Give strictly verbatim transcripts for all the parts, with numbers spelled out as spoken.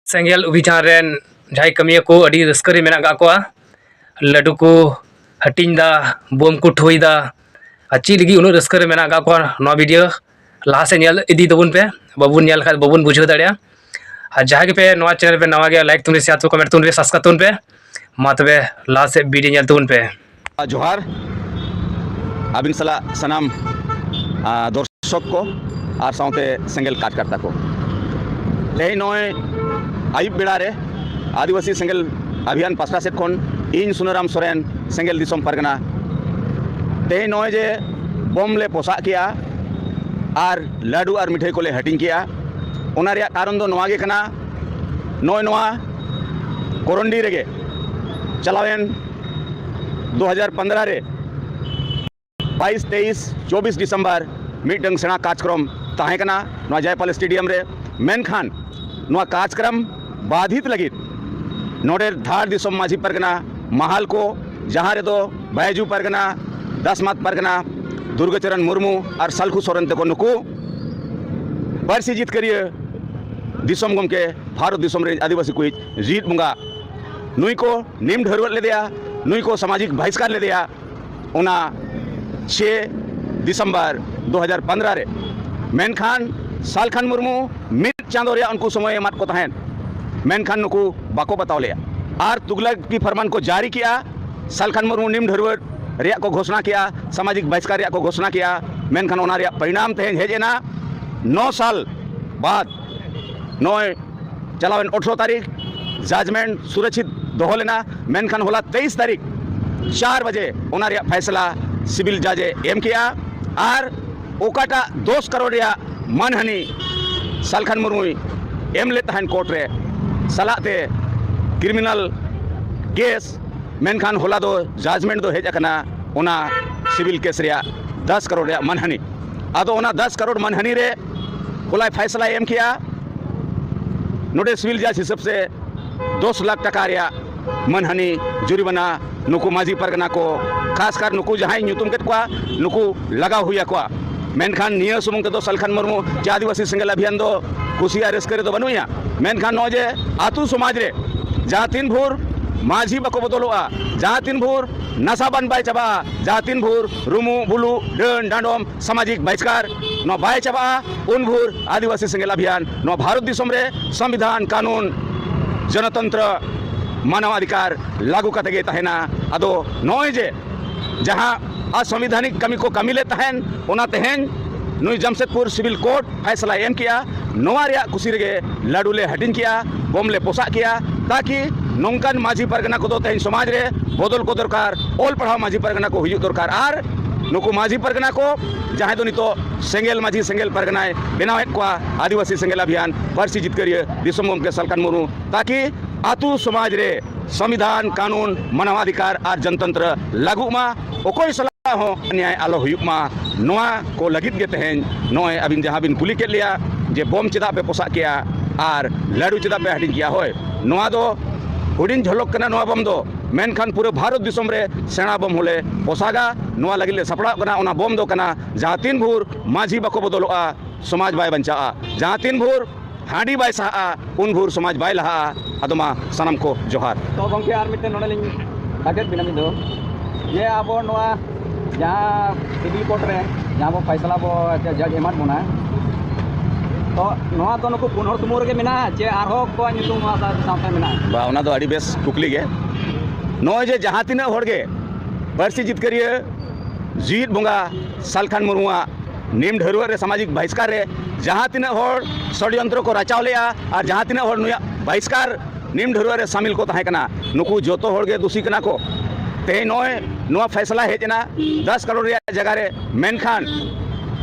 ᱥᱮᱸᱜᱮᱞ ᱚᱵᱷᱤᱡᱟᱱ ᱨᱮᱱ ᱡᱟᱦᱟᱸᱭ ᱠᱟᱹᱢᱤᱭᱟᱹ ᱠᱚ ᱟᱹᱰᱤ ᱨᱟᱹᱥᱠᱟᱹ ᱨᱮ ᱢᱮᱱᱟᱜ ᱟᱠᱟᱫ ᱠᱚᱣᱟ᱾ ᱞᱟᱹᱰᱩ ᱠᱚ ᱦᱟᱹᱴᱤᱧ ᱫᱟ, ᱵᱳᱢ ᱠᱚ ᱴᱷᱩᱭ ᱫᱟ, ᱟᱨ ᱪᱮᱫ ᱞᱟᱹᱜᱤᱫ ᱩᱱᱟᱹᱜ ᱨᱟᱹᱥᱠᱟᱹ ᱨᱮ ᱢᱮᱱᱟᱜ ᱟᱠᱟᱫ ᱠᱚᱣᱟ, ᱱᱚᱣᱟ ᱵᱷᱤᱰᱤᱭᱳ ᱞᱟᱦᱟ ᱥᱮᱫ ᱧᱮᱞ ᱤᱫᱤ ᱛᱟᱵᱚᱱ ᱯᱮ᱾ ᱵᱟᱵᱚᱱ ᱧᱮᱞ ᱠᱷᱟᱱ ᱵᱟᱵᱚᱱ ᱵᱩᱡᱷᱟᱹᱣ ᱫᱟᱲᱮᱭᱟᱜᱼᱟ᱾ ᱟᱨ ᱡᱟᱦᱟᱸᱭ ᱜᱮᱯᱮ ᱱᱚᱣᱟ ᱪᱮᱱᱮᱞ ᱯᱮ ᱱᱟᱣᱟ ᱜᱮᱭᱟ, ᱞᱟᱭᱤᱠ ᱛᱟᱵᱚᱱ ᱯᱮ, ᱥᱮᱭᱟᱨ ᱛᱟᱵᱚᱱ, ᱠᱚᱢᱮᱱᱴ ᱛᱟᱵᱚᱱ ᱯᱮ, ᱥᱟᱵᱥᱠᱨᱟᱭᱤᱵ ᱛᱟᱵᱚᱱ ᱯᱮ᱾ ᱢᱟ ᱛᱚᱵᱮ ᱞᱟᱦᱟ ᱥᱮᱫ ᱵᱷᱤᱰᱤᱭᱳ ᱧᱮᱞ ᱛᱟᱵᱚᱱ ᱯᱮ᱾ ᱡᱚᱦᱟᱨ, ᱟᱹᱵᱤᱱ ᱥᱟᱞᱟᱜ ᱥᱟᱱᱟᱢ, ᱟ, ᱫᱚᱨᱥᱚᱠ ᱠᱚ ᱟᱨ ᱥᱟᱶᱛᱮ ᱥᱮᱸᱜᱮᱞ ᱠᱟᱨᱡᱽᱠᱟᱨᱛᱟ ᱠᱚ᱾ ᱛᱮᱦᱮᱧ ᱱᱚᱜᱼᱚᱭ ᱟᱹᱭᱩᱵ ᱵᱮᱲᱟ ᱨᱮ ᱟᱹᱫᱤᱵᱟᱹᱥᱤ ᱥᱮᱸᱜᱮᱞ ᱚᱵᱷᱤᱭᱟᱱ ᱯᱟᱥᱴᱟ ᱥᱮᱫ ᱠᱷᱚᱱ ᱤᱧ ᱥᱩᱱᱟᱹᱨᱟᱢ ᱥᱚᱨᱮᱱ, ᱥᱮᱸᱜᱮᱞ ᱫᱤᱥᱚᱢ ᱯᱟᱨᱜᱟᱱᱟ, ᱛᱮᱦᱮᱧ ᱱᱚᱜᱼᱚᱭ ᱡᱮ ᱵᱳᱢ ᱞᱮ ᱯᱚᱥᱟᱜ ᱠᱮᱜᱼᱟ ᱟᱨ ᱞᱟᱹᱰᱩ ᱟᱨ ᱢᱤᱴᱷᱟᱹᱭ ᱠᱚᱞᱮ ᱦᱟᱹᱴᱤᱧ ᱠᱮᱜᱼᱟ, ᱚᱱᱟ ᱨᱮᱭᱟᱜ ᱠᱟᱨᱚᱱ ᱫᱚ ᱱᱚᱣᱟ ᱜᱮ ᱠᱟᱱᱟ᱾ ᱱᱚᱜᱼᱚᱭ ᱱᱚᱣᱟ ᱠᱚᱨᱚᱱᱰᱤ ᱨᱮᱜᱮ ᱪᱟᱞᱟᱣᱮᱱ ᱫᱩ ᱦᱟᱡᱟᱨ ᱯᱚᱱᱫᱽᱨᱚ ᱨᱮ ᱵᱟᱭᱤᱥ, ᱛᱮᱭᱤᱥ, ᱪᱚᱵᱵᱤᱥ ᱰᱤᱥᱮᱢᱵᱚᱨ ᱢᱤᱫᱴᱟᱝ ᱥᱮᱬᱟ ᱠᱟᱨᱡᱽᱠᱨᱚᱢ ᱛᱟᱦᱮᱸ ᱠᱟᱱᱟ ᱱᱚᱣᱟ ᱡᱚᱭᱯᱟᱞ ᱥᱴᱮᱰᱤᱭᱟᱢ ᱨᱮ᱾ ᱢᱮᱱᱠᱷᱟᱱ ᱱᱚᱣᱟ ᱠᱟᱨᱡᱽᱠᱨᱚᱢ ᱵᱟᱫᱷᱤᱛ ᱞᱟᱹᱜᱤᱫ ᱱᱚᱰᱮ ᱫᱷᱟᱲ ᱫᱤᱥᱚᱢ ᱢᱟᱹᱡᱷᱤ ᱯᱟᱨᱜᱟᱱᱟ ᱢᱟᱦᱟᱞ ᱠᱚ, ᱡᱟᱦᱟᱸ ᱨᱮᱫᱚ ᱵᱟᱭᱡᱩ ᱯᱟᱨᱜᱟᱱᱟ, ᱫᱟᱥᱢᱟᱛ ᱯᱟᱨᱜᱟᱱᱟ, ᱫᱩᱨᱜᱟᱪᱚᱨᱚᱱ ᱢᱩᱨᱢᱩ ᱟᱨ ᱥᱟᱞᱠᱷᱩ ᱥᱚᱨᱮᱱ ᱛᱮᱠᱚ ᱱᱩᱠᱩ ᱯᱟᱹᱨᱥᱤ ᱡᱤᱛᱠᱟᱹᱨᱤᱭᱟᱹ ᱫᱤᱥᱚᱢ ᱜᱚᱢᱠᱮ, ᱵᱷᱟᱨᱚᱛ ᱫᱤᱥᱚᱢ ᱨᱮᱱ ᱟᱹᱫᱤᱵᱟᱹᱥᱤ ᱠᱚᱭᱤᱡ ᱨᱤᱫ ᱵᱚᱸᱜᱟ, ᱱᱩᱭ ᱠᱚ ᱱᱤᱢ ᱰᱷᱟᱹᱨᱣᱟᱹᱜ ᱞᱮᱫᱮᱭᱟ, ᱱᱩᱭ ᱠᱚ ᱥᱟᱢᱟᱡᱤᱠ ᱵᱟᱦᱤᱥᱠᱟᱨ ᱞᱮᱫᱮᱭᱟ᱾ ᱚᱱᱟ ᱪᱷᱮ ᱰᱤᱥᱮᱢᱵᱚᱨ ᱫᱩ ᱦᱟᱡᱟᱨ ᱯᱚᱱᱫᱽᱨᱚ ᱨᱮ᱾ ᱢᱮᱱᱠᱷᱟᱱ ᱥᱟᱞᱠᱷᱟᱱ ᱢᱩᱨᱢᱩ ᱢᱤᱫ ᱪᱟᱸᱫᱚ ᱨᱮᱭᱟᱜ ᱩᱱᱠᱩ ᱥᱚᱢᱚᱭ ᱮᱢᱟᱫ ᱠᱚ ᱛᱟᱦᱮᱸᱫ, ᱢᱮᱱᱠᱷᱟᱱ ᱱᱩᱠᱩ ᱵᱟᱠᱚ ᱵᱟᱛᱟᱣ ᱞᱮᱫᱼᱟ᱾ ᱟᱨ ᱛᱩᱜᱞᱟᱠ ᱠᱤ ᱯᱷᱟᱨᱢᱟᱱ ᱠᱚ ᱡᱟᱹᱨᱤ ᱠᱮᱜᱼᱟ, ᱥᱟᱞᱠᱷᱟᱱ ᱢᱩᱨᱢᱩ ᱱᱤᱢ ᱰᱷᱟᱹᱨᱣᱟᱹᱜ ᱨᱮᱭᱟᱜ ᱠᱚ ᱜᱷᱳᱥᱱᱟ ᱠᱮᱜᱼᱟ, ᱥᱟᱢᱟᱡᱤᱠ ᱵᱟᱦᱤᱥᱠᱟᱨ ᱨᱮᱭᱟᱜ ᱠᱚ ᱜᱷᱳᱥᱱᱟ ᱠᱮᱜᱼᱟ᱾ ᱢᱮᱱᱠᱷᱟᱱ ᱚᱱᱟ ᱨᱮᱭᱟᱜ ᱯᱚᱨᱤᱱᱟᱢ ᱛᱮᱦᱮᱧ ᱦᱮᱡ ᱮᱱᱟ᱾ ᱱᱚ ᱥᱟᱞ ᱵᱟᱫ ᱱᱚᱜᱼᱚᱭ ᱪᱟᱞᱟᱣᱮᱱ ᱟᱴᱷᱨᱚ ᱛᱟᱹᱨᱤᱠᱷ ᱡᱟᱡᱽᱢᱮᱱᱴ ᱥᱩᱨᱚᱠᱷᱤᱛ ᱫᱚᱦᱚ ᱞᱮᱱᱟ, ᱢᱮᱱᱠᱷᱟᱱ ᱦᱚᱞᱟ ᱛᱮᱭᱤᱥ ᱛᱟᱹᱨᱤᱠᱷ ᱪᱟᱨ ᱵᱟᱡᱮ ᱚᱱᱟ ᱨᱮᱭᱟᱜ ᱯᱷᱟᱭᱥᱟᱞᱟ ᱥᱤᱵᱤᱞ ᱡᱟᱡᱽ ᱮ ᱮᱢ ᱠᱮᱜᱼᱟ᱾ ᱟᱨ ᱚᱠᱟᱴᱟᱜ ᱫᱚᱥ ᱠᱟᱨᱳᱲ ᱨᱮᱭᱟᱜ ᱢᱟᱱᱦᱟᱹᱱᱤ ᱥᱟᱞᱠᱷᱟᱱ ᱢᱩᱨᱢᱩᱭ ᱮᱢ ᱞᱮᱫ ᱛᱟᱦᱮᱱ ᱠᱳᱨᱴ ᱨᱮ ᱥᱟᱞᱟᱜ ᱛᱮ ᱠᱨᱤᱢᱤᱱᱟᱞ ᱠᱮᱥ, ᱢᱮᱱᱠᱷᱟᱱ ᱦᱚᱞᱟ ᱫᱚ ᱡᱟᱡᱽᱢᱮᱱᱴ ᱫᱚ ᱦᱮᱡ ᱟᱠᱟᱱᱟ ᱚᱱᱟ ᱥᱤᱵᱤᱞ ᱠᱮᱥ ᱨᱮᱭᱟᱜ ᱫᱚᱥ ᱠᱟᱨᱳᱲ ᱨᱮᱭᱟᱜ ᱢᱟᱱᱦᱟᱹᱱᱤ᱾ ᱟᱫᱚ ᱚᱱᱟ ᱫᱚᱥ ᱠᱟᱨᱳᱲ ᱢᱟᱱᱦᱟᱹᱱᱤ ᱨᱮ ᱦᱚᱞᱟᱭ ᱯᱷᱟᱭᱥᱟᱞᱟᱭ ᱮᱢ ᱠᱮᱜᱼᱟ᱾ ᱱᱚᱰᱮ ᱥᱤᱵᱤᱞ ᱡᱟᱡᱽ ᱦᱤᱥᱟᱹᱵ ᱥᱮ ᱫᱚᱥ ᱞᱟᱠᱷ ᱴᱟᱠᱟ ᱨᱮᱭᱟᱜ ᱢᱟᱱᱦᱟᱹᱱᱤ ᱡᱩᱨᱤᱢᱟᱱᱟ ᱱᱩᱠᱩ ᱢᱟᱹᱡᱷᱤ ᱯᱟᱨᱜᱟᱱᱟ ᱠᱚ, ᱠᱷᱟᱥ ᱠᱟᱨ ᱱᱩᱠᱩ ᱡᱟᱦᱟᱸᱭ ᱧᱩᱛᱩᱢ ᱠᱮᱫ ᱠᱚᱣᱟ, ᱱᱩᱠᱩ ᱞᱟᱜᱟᱣ ᱦᱩᱭ ᱟᱠᱚᱣᱟ᱾ ᱢᱮᱱᱠᱷᱟᱱ ᱱᱤᱭᱟᱹ ᱥᱩᱢᱩᱝ ᱛᱮᱫᱚ ᱥᱟᱞᱠᱷᱟᱱ ᱢᱩᱨᱢᱩ ᱪᱮ ᱟᱹᱫᱤᱵᱟᱹᱥᱤ ᱥᱮᱸᱜᱮᱞ ᱚᱵᱷᱤᱭᱟᱱ ᱫᱚ ᱠᱩᱥᱤ ᱟᱨ ᱨᱟᱹᱥᱠᱟᱹ ᱨᱮᱫᱚ ᱵᱟᱹᱱᱩᱜ ᱮᱭᱟ᱾ ᱢᱮᱱᱠᱷᱟᱱ ᱱᱚᱜᱼᱚᱭ ᱡᱮ ᱟᱹᱛᱩ ᱥᱚᱢᱟᱡᱽ ᱨᱮ ᱡᱟᱦᱟᱸ ᱛᱤᱱ ᱵᱷᱳᱨ ᱢᱟᱹᱡᱷᱤ ᱵᱟᱠᱚ ᱵᱚᱫᱚᱞᱚᱜᱼᱟ, ᱡᱟᱦᱟᱸ ᱛᱤᱱ ᱵᱷᱳᱨ ᱱᱟᱥᱟ ᱵᱟᱱ ᱵᱟᱭ ᱪᱟᱵᱟᱜᱼᱟ, ᱡᱟᱦᱟᱸ ᱛᱤᱱ ᱵᱷᱳᱨ ᱨᱩᱢᱩᱜ ᱵᱩᱞᱩᱜ ᱰᱟᱹᱱ ᱰᱟᱸᱰᱚᱢ ᱥᱟᱢᱟᱡᱤᱠ ᱵᱟᱦᱤᱥᱠᱟᱨ ᱱᱚᱣᱟ ᱵᱟᱭ ᱪᱟᱵᱟᱜᱼᱟ, ᱩᱱ ᱵᱷᱳᱨ ᱟᱹᱫᱤᱵᱟᱹᱥᱤ ᱥᱮᱸᱜᱮᱞ ᱚᱵᱷᱤᱭᱟᱱ ᱱᱚᱣᱟ ᱵᱷᱟᱨᱚᱛ ᱫᱤᱥᱚᱢ ᱨᱮ ᱥᱚᱝᱵᱤᱫᱷᱟᱱ, ᱠᱟᱹᱱᱩᱱ, ᱡᱚᱱᱚᱛᱚᱱᱛᱨᱚ, ᱢᱟᱱᱟᱣ ᱚᱫᱷᱤᱠᱟᱨ ᱞᱟᱹᱜᱩ ᱠᱟᱛᱮ ᱜᱮ ᱛᱟᱦᱮᱱᱟ᱾ ᱟᱫᱚ ᱱᱚᱜᱼᱚᱭ ᱡᱮ ᱡᱟᱦᱟᱸ ᱟᱥᱚᱝᱵᱤᱫᱷᱟᱱᱤᱠ ᱠᱟᱹᱢᱤ ᱠᱚ ᱠᱟᱹᱢᱤ ᱞᱮᱫ ᱛᱟᱦᱮᱱ, ᱚᱱᱟ ᱛᱮᱦᱮᱧ ᱱᱩᱭ ᱡᱟᱢᱥᱮᱫᱽᱯᱩᱨ ᱥᱤᱵᱤᱞ ᱠᱳᱨᱴ ᱯᱷᱟᱭᱥᱟᱞᱟᱭ ᱮᱢ ᱠᱮᱜᱼᱟ, ᱱᱚᱣᱟ ᱨᱮᱭᱟᱜ ᱠᱩᱥᱤ ᱨᱮᱜᱮ ᱞᱟᱹᱰᱩ ᱞᱮ ᱦᱟᱹᱴᱤᱧ ᱠᱮᱜᱼᱟ, ᱵᱳᱢ ᱞᱮ ᱯᱚᱥᱟᱜ ᱠᱮᱜᱼᱟ, ᱛᱟᱠᱤ ᱱᱚᱝᱠᱟᱱ ᱢᱟᱹᱡᱷᱤ ᱯᱟᱨᱜᱟᱱᱟ ᱠᱚᱫᱚ ᱛᱮᱦᱮᱧ ᱥᱚᱢᱟᱡᱽ ᱨᱮ ᱵᱚᱫᱚᱞ ᱠᱚ ᱫᱚᱨᱠᱟᱨ, ᱚᱞ ᱯᱟᱲᱦᱟᱣ ᱢᱟᱹᱡᱷᱤ ᱯᱟᱨᱜᱟᱱᱟ ᱠᱚ ᱦᱩᱭᱩᱜ ᱫᱚᱨᱠᱟᱨ᱾ ᱟᱨ ᱱᱩᱠᱩ ᱢᱟᱹᱡᱷᱤ ᱯᱟᱨᱜᱟᱱᱟ ᱠᱚ ᱡᱟᱦᱟᱸᱭ ᱫᱚ ᱱᱤᱛᱚᱜ ᱥᱮᱸᱜᱮᱞ ᱢᱟᱹᱡᱷᱤ ᱥᱮᱸᱜᱮᱞ ᱯᱟᱨᱜᱟᱱᱟᱭ ᱵᱮᱱᱟᱣᱮᱫ ᱠᱚᱣᱟ, ᱟᱹᱫᱤᱵᱟᱹᱥᱤ ᱥᱮᱸᱜᱮᱞ ᱚᱵᱷᱤᱭᱟᱱ, ᱯᱟᱹᱨᱥᱤ ᱡᱤᱛᱠᱟᱹᱨᱤᱭᱟᱹ ᱫᱤᱥᱚᱢ ᱜᱚᱢᱠᱮ ᱥᱟᱞᱠᱷᱟᱱ ᱢᱩᱨᱢᱩ, ᱛᱟᱠᱤ ᱟᱹᱛᱩ ᱥᱚᱢᱟᱡᱽ ᱨᱮ ᱥᱚᱝᱵᱤᱫᱷᱟᱱ, ᱠᱟᱹᱱᱩᱱ, ᱢᱟᱱᱟᱣ ᱚᱫᱷᱤᱠᱟᱨ ᱟᱨ ᱡᱚᱱᱛᱚᱱᱛᱨᱚ ᱞᱟᱹᱜᱩᱜ ᱢᱟ, ᱚᱠᱚᱭ ᱥᱟᱞᱟᱜ ᱦᱚᱸ ᱚᱱᱭᱟᱭ ᱟᱞᱚ ᱦᱩᱭᱩᱜ ᱢᱟ᱾ ᱱᱚᱣᱟ ᱠᱚ ᱞᱟᱹᱜᱤᱫ ᱜᱮ ᱛᱮᱦᱮᱧ ᱱᱚᱜᱼᱚᱭ ᱟᱹᱵᱤᱱ ᱡᱟᱦᱟᱸ ᱵᱤᱱ ᱠᱩᱞᱤ ᱠᱮᱫ ᱞᱮᱭᱟ ᱡᱮ ᱵᱳᱢ ᱪᱮᱫᱟᱜ ᱯᱮ ᱯᱚᱥᱟᱜ ᱠᱮᱜᱼᱟ ᱟᱨ ᱞᱟᱹᱰᱩ ᱪᱮᱫᱟᱜ ᱯᱮ ᱦᱟᱹᱴᱤᱧ ᱠᱮᱜᱼᱟ? ᱦᱳᱭ, ᱱᱚᱣᱟ ᱫᱚ ᱦᱩᱰᱤᱧ ᱡᱷᱚᱞᱚᱠ ᱠᱟᱱᱟ ᱱᱚᱣᱟ ᱵᱳᱢ ᱫᱚ, ᱢᱮᱱᱠᱷᱟᱱ ᱯᱩᱨᱟᱹ ᱵᱷᱟᱨᱚᱛ ᱫᱤᱥᱚᱢ ᱨᱮ ᱥᱮᱬᱟ ᱵᱳᱢ ᱦᱚᱸᱞᱮ ᱯᱚᱥᱟᱜᱟ᱾ ᱱᱚᱣᱟ ᱞᱟᱹᱜᱤᱫ ᱞᱮ ᱥᱟᱯᱲᱟᱣ ᱠᱟᱱᱟ᱾ ᱚᱱᱟ ᱵᱳᱢ ᱫᱚ ᱠᱟᱱᱟ ᱡᱟᱦᱟᱸ ᱛᱤᱱ ᱵᱷᱳᱨ ᱢᱟᱹᱡᱷᱤ ᱵᱟᱠᱚ ᱵᱚᱫᱚᱞᱚᱜᱼᱟ, ᱥᱚᱢᱟᱡᱽ ᱵᱟᱭ ᱵᱟᱧᱪᱟᱜᱼᱟ᱾ ᱡᱟᱦᱟᱸ ᱛᱤᱱ ᱵᱷᱳᱨ ᱦᱟᱺᱰᱤ ᱵᱟᱭ ᱥᱟᱦᱟᱜᱼᱟ, ᱩᱱ ᱵᱷᱳᱨ ᱥᱚᱢᱟᱡᱽ ᱵᱟᱭ ᱞᱟᱦᱟᱜᱼᱟ᱾ ᱟᱫᱚ ᱢᱟ ᱥᱟᱱᱟᱢ ᱠᱚ ᱡᱚᱦᱟᱨ᱾ ᱛᱚ ᱜᱚᱢᱠᱮ, ᱟᱨ ᱢᱤᱫᱴᱮᱱ ᱱᱚᱰᱮ ᱞᱤᱧ ᱛᱟᱠᱮᱛ ᱵᱮᱱᱟ ᱢᱤᱫ ᱫᱚ, ᱡᱮ ᱟᱵᱚ ᱱᱚᱣᱟ ᱡᱟᱦᱟᱸ ᱥᱤᱵᱤᱞ ᱠᱳᱨᱴ ᱨᱮ ᱡᱟᱦᱟᱸ ᱵᱚ ᱯᱷᱟᱭᱥᱟᱞᱟ ᱵᱚ ᱡᱟᱡᱽ ᱮᱢᱟᱫ ᱵᱚᱱᱟ, ᱛᱚ ᱱᱚᱣᱟ ᱫᱚ ᱱᱩᱠᱩ ᱯᱩᱱ ᱦᱚᱲ ᱥᱩᱢᱩᱝ ᱨᱮᱜᱮ ᱢᱮᱱᱟᱜᱼᱟ ᱪᱮ ᱟᱨᱦᱚᱸ ᱠᱚᱣᱟᱜ ᱧᱩᱛᱩᱢ ᱱᱚᱣᱟ ᱥᱟᱶ-, ᱥᱟᱶᱛᱮ ᱢᱮᱱᱟᱜᱼᱟ? ᱵᱟ, ᱚᱱᱟ ᱫᱚ ᱟᱹᱰᱤ ᱵᱮᱥ ᱠᱩᱠᱞᱤ ᱜᱮ᱾ ᱱᱚᱜᱼᱚᱭ ᱡᱮ ᱡᱟᱦᱟᱸ ᱛᱤᱱᱟᱹᱜ ᱦᱚᱲ ᱜᱮ ᱯᱟᱹᱨᱥᱤ ᱡᱤᱛᱠᱟᱹᱨᱤᱭᱟᱹ ᱡᱤᱣᱤᱫ ᱵᱚᱸᱜᱟ ᱥᱟᱞᱠᱷᱟᱱ ᱢᱩᱨᱢᱩᱣᱟᱜ ᱱᱤᱢ ᱰᱷᱟᱹᱨᱣᱟᱹᱜ ᱨᱮ ᱥᱟᱢᱟᱡᱤᱠ ᱵᱟᱦᱤᱥᱠᱟᱨ ᱨᱮ ᱡᱟᱦᱟᱸ ᱛᱤᱱᱟᱹᱜ ᱦᱚᱲ ᱥᱚᱲᱭᱚᱱᱛᱨᱚ ᱠᱚ ᱨᱟᱪᱟᱣ ᱞᱮᱜᱼᱟ ᱟᱨ ᱡᱟᱦᱟᱸ ᱛᱤᱱᱟᱹᱜ ᱦᱚᱲ ᱱᱩᱭᱟᱜ ᱵᱟᱦᱤᱥᱠᱟᱨ ᱱᱤᱢ ᱰᱷᱟᱹᱨᱣᱟᱹᱜ ᱨᱮ ᱥᱟᱢᱤᱞ ᱠᱚ ᱛᱟᱦᱮᱸ ᱠᱟᱱᱟ, ᱱᱩᱠᱩ ᱡᱚᱛᱚ ᱦᱚᱲ ᱜᱮ ᱫᱩᱥᱤ ᱠᱟᱱᱟ ᱠᱚ᱾ ᱛᱮᱦᱮᱧ ᱱᱚᱜᱼᱚᱭ ᱱᱚᱣᱟ ᱯᱷᱮᱥᱞᱟ ᱦᱮᱡ ᱮᱱᱟ ᱫᱚᱥ ᱠᱟᱨᱳᱲ ᱨᱮᱭᱟᱜ ᱡᱟᱭᱜᱟ ᱨᱮ, ᱢᱮᱱᱠᱷᱟᱱ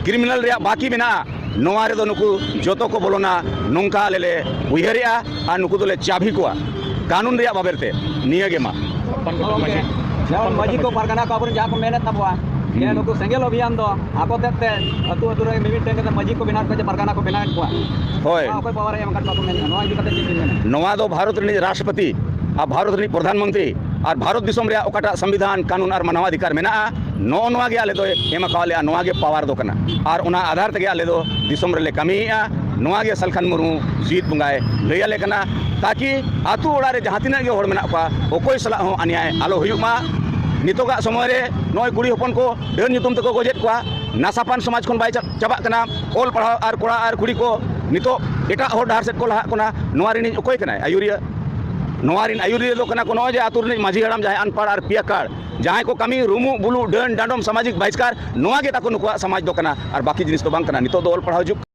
ᱠᱨᱤᱢᱤᱱᱟᱞ ᱨᱮᱭᱟᱜ ᱵᱟᱹᱠᱤ ᱢᱮᱱᱟᱜᱼᱟ, ᱱᱚᱣᱟ ᱨᱮᱫᱚ ᱱᱩᱠᱩ ᱡᱚᱛᱚ ᱠᱚ ᱵᱚᱞᱚᱱᱟ, ᱱᱚᱝᱠᱟ ᱟᱞᱮ ᱞᱮ ᱩᱭᱦᱟᱹᱨᱮᱜᱼᱟ ᱟᱨ ᱱᱩᱠᱩ ᱫᱚᱞᱮ ᱪᱟᱵᱷᱤ ᱠᱚᱣᱟ ᱠᱟᱹᱱᱩᱱ ᱨᱮᱭᱟᱜ ᱵᱟᱵᱮᱨ ᱛᱮ᱾ ᱱᱤᱭᱟᱹ ᱜᱮ ᱢᱟ᱾ ᱜᱚᱢᱠᱮ, ᱡᱮᱢᱚᱱ ᱢᱟᱹᱡᱷᱤ ᱠᱚ ᱯᱟᱨᱜᱟᱱᱟ ᱠᱚ ᱟᱵᱚᱨᱮᱱ ᱡᱟᱦᱟᱸ ᱠᱚ ᱢᱮᱱᱮᱫ ᱛᱟᱵᱚᱣᱟ, ᱡᱮ ᱦᱩᱸ᱾ ᱱᱩᱠᱩ ᱥᱮᱸᱜᱮᱞ ᱚᱵᱷᱤᱭᱟᱱ ᱫᱚ ᱟᱠᱚ ᱛᱮᱫ ᱛᱮ ᱟᱹᱛᱩ ᱟᱹᱛᱩ ᱨᱮ ᱢᱤᱢᱤᱫ ᱴᱷᱮᱱ ᱠᱟᱛᱮ ᱢᱟᱹᱡᱷᱤ ᱠᱚ ᱵᱮᱱᱟᱣᱮᱫ ᱠᱚᱣᱟ ᱪᱮ ᱯᱟᱨᱜᱟᱱᱟ ᱠᱚ ᱵᱮᱱᱟᱣᱮᱫ ᱠᱚᱣᱟ? ᱦᱳᱭ᱾ ᱱᱚᱣᱟ ᱚᱠᱚᱭ ᱯᱟᱣᱟᱨ ᱮ ᱮᱢ ᱟᱠᱟᱫ ᱠᱚᱣᱟ ᱠᱚ ᱢᱮᱱᱮᱫᱼᱟ? ᱱᱚᱣᱟ ᱤᱫᱤ ᱠᱟᱛᱮ ᱪᱮᱫ ᱵᱤᱱ ᱢᱮᱱᱟ? ᱱᱚᱣᱟ ᱫᱚ ᱵᱷᱟᱨᱚᱛ ᱨᱤᱱᱤᱡ ᱨᱟᱥᱴᱨᱚᱯᱚᱛᱤ ᱟᱨ ᱵᱷᱟᱨᱚᱛ ᱨᱤᱱᱤᱡ ᱯᱨᱚᱫᱷᱟᱱ ᱢᱚᱱᱛᱨᱤ ᱟᱨ ᱵᱷᱟᱨᱚᱛ ᱫᱤᱥᱚᱢ ᱨᱮᱭᱟᱜ ᱚᱠᱟᱴᱟᱜ ᱥᱚᱝᱵᱤᱫᱷᱟᱱ, ᱠᱟᱹᱱᱩᱱ ᱟᱨ ᱢᱟᱱᱟᱣ ᱚᱫᱷᱤᱠᱟᱨ ᱢᱮᱱᱟᱜᱼᱟ, ᱱᱚᱜᱼᱚ ᱱᱚᱣᱟ ᱜᱮ ᱟᱞᱮ ᱫᱚᱭ ᱮᱢ ᱟᱠᱟᱣᱟᱫ ᱞᱮᱭᱟ, ᱱᱚᱣᱟ ᱜᱮ ᱯᱟᱣᱟᱨ ᱫᱚ ᱠᱟᱱᱟ᱾ ᱟᱨ ᱚᱱᱟ ᱟᱫᱷᱟᱨ ᱛᱮᱜᱮ ᱟᱞᱮ ᱫᱚ ᱫᱤᱥᱚᱢ ᱨᱮᱞᱮ ᱠᱟᱹᱢᱤᱭᱮᱫᱼᱟ᱾ ᱱᱚᱣᱟ ᱜᱮ ᱥᱟᱞᱠᱷᱟᱱ ᱢᱩᱨᱢᱩ ᱡᱤᱣᱤᱫ ᱵᱚᱸᱜᱟᱭ ᱞᱟᱹᱭ ᱟᱞᱮ ᱠᱟᱱᱟ, ᱛᱟᱠᱤ ᱟᱹᱛᱩ ᱚᱲᱟᱜ ᱨᱮ ᱡᱟᱦᱟᱸ ᱛᱤᱱᱟᱹᱜ ᱜᱮ ᱦᱚᱲ ᱢᱮᱱᱟᱜ ᱠᱚᱣᱟ, ᱚᱠᱚᱭ ᱥᱟᱞᱟᱜ ᱦᱚᱸ ᱟᱱᱭᱟᱭ ᱟᱞᱚ ᱦᱩᱭᱩᱜ ᱢᱟ᱾ ᱱᱤᱛᱚᱜᱟᱜ ᱥᱚᱢᱚᱭ ᱨᱮ ᱱᱚᱜᱼᱚᱭ ᱠᱩᱲᱤ ᱦᱚᱯᱚᱱ ᱠᱚ ᱰᱟᱹᱱ ᱧᱩᱛᱩᱢ ᱛᱮᱠᱚ ᱜᱚᱡᱮᱫ ᱠᱚᱣᱟ, ᱱᱟᱥᱟᱯᱟᱱ ᱥᱚᱢᱟᱡᱽ ᱠᱷᱚᱱ ᱵᱟᱭ ᱪᱟ-, ᱪᱟᱵᱟᱜ ᱠᱟᱱᱟ, ᱚᱞ ᱯᱟᱲᱦᱟᱣ ᱟᱨ ᱠᱚᱲᱟ ᱟᱨ ᱠᱩᱲᱤ ᱠᱚ ᱱᱤᱛᱚᱜ ᱮᱴᱟᱜ ᱦᱚᱨ ᱰᱟᱦᱟᱨ ᱥᱮᱫ ᱠᱚ ᱞᱟᱦᱟᱜ ᱠᱟᱱᱟ᱾ ᱱᱚᱣᱟ ᱨᱤᱱᱤᱡ ᱚᱠᱚᱭ ᱠᱟᱱᱟᱭ ᱟᱹᱭᱩᱨᱤᱭᱟᱹ? ᱱᱚᱣᱟ ᱨᱤᱱ ᱟᱹᱭᱩᱨᱤᱭᱟᱹ ᱫᱚ ᱠᱟᱱᱟ ᱠᱚ ᱱᱚᱜᱼᱚᱭ ᱡᱮ ᱟᱹᱛᱩ ᱨᱤᱱᱤᱡ ᱢᱟᱹᱡᱷᱤ ᱦᱟᱲᱟᱢ, ᱡᱟᱦᱟᱸᱭ ᱟᱱᱯᱟᱲ ᱟᱨ ᱯᱤᱭᱟᱠᱟᱲ, ᱡᱟᱦᱟᱸᱭ ᱠᱚ ᱠᱟᱹᱢᱤ ᱨᱩᱢᱩᱜ ᱵᱩᱞᱩᱜ ᱰᱟᱹᱱ ᱰᱟᱸᱰᱚᱢ ᱥᱟᱢᱟᱡᱤᱠ ᱵᱟᱦᱤᱥᱠᱟᱨ, ᱱᱚᱣᱟ ᱜᱮ ᱛᱟᱠᱚ ᱱᱩᱠᱩᱣᱟᱜ ᱥᱚᱢᱟᱡᱽ ᱫᱚ ᱠᱟᱱᱟ, ᱟᱨ ᱵᱟᱹᱠᱤ ᱡᱤᱱᱤᱥ ᱫᱚ ᱵᱟᱝ ᱠᱟᱱᱟ᱾ ᱱᱤᱛᱚᱜ ᱫᱚ ᱚᱞ ᱯᱟᱲᱦᱟᱣ ᱡᱩᱜᱽ᱾